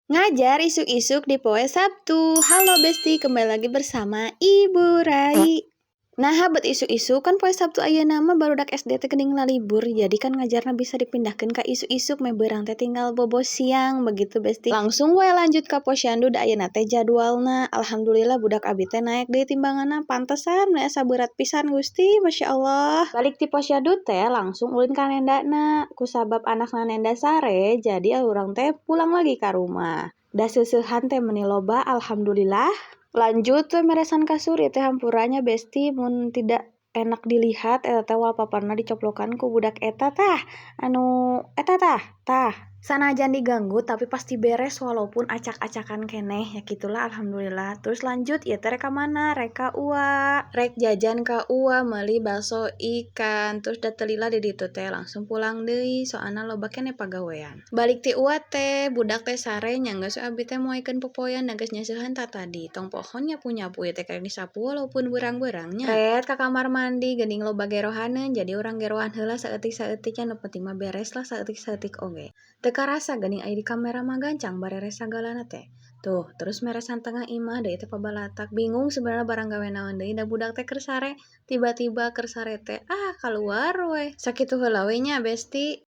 Ngajar isuk-isuk di poe Sabtu. Halo Besti, kembali lagi bersama Ibu Rai. Nah, bet isuk-isuk kan poe Sabtu ayeuna mah barudak SD teh geuning lalibur, jadi kan ngajarna bisa dipindahkeun ka isuk-isuk, meh beurang teh tinggal bobo siang begitu, Besti. Langsung we lanjut ka posyandu, da ayeuna teh jadwalna. Alhamdulillah, budak abi teh naik deui timbanganna, pantesan meni asa berat pisan, Gusti, Masya Allah. Balik ti posyandu teh langsung ulin ka nendana. Kusabab anakna nenda sare, jadi urang teh pulang lagi ka rumah. Da seuseuhan teh meni loba, alhamdulillah. Lanjut we meresan kasur. Ieu teh hampura nya, Besti, mun tidak enak dilihat. Eta teh wallpaperna dicoplokan ku budak eta tah, anu eta tah tah. Sanajan diganggu, tapi pasti beres walaupun acak-acakan keneh, ya gitulah, alhamdulillah. Terus lanjut ieu teh rek ka mana? Rek ka Uwa, rek jajan ka Uwa, meuli bakso ikan. Terus da teu lila di ditu teh langsung pulang deui, soalna loba keneh pagawean. Balik ti Uwa teh budak teh sare nya, geus we abi teh moekeun popoean da geus nyeusehan tatadi. Tong poho nyapu-nyapu, ieu teh karek disapu walaupun beurang-beurang nya. Ret ka kamar mandi, geuning loba gerohaneun, jadi urang gerohan heula saeutik-saeutik nya, nu penting mah beres lah saeutik-saeutik oge. Teu karasa geuning aya di kamera mah gancang bareres sagalana teh. Tuh, terus meresan tengah imah da ieu teh pabalatak. Bingung sebenarnya barang gawe naon deui, da budak teh keur sare, tiba-tiba keur sare teh ah kaluar we. Sakitu heula we nya, Besti.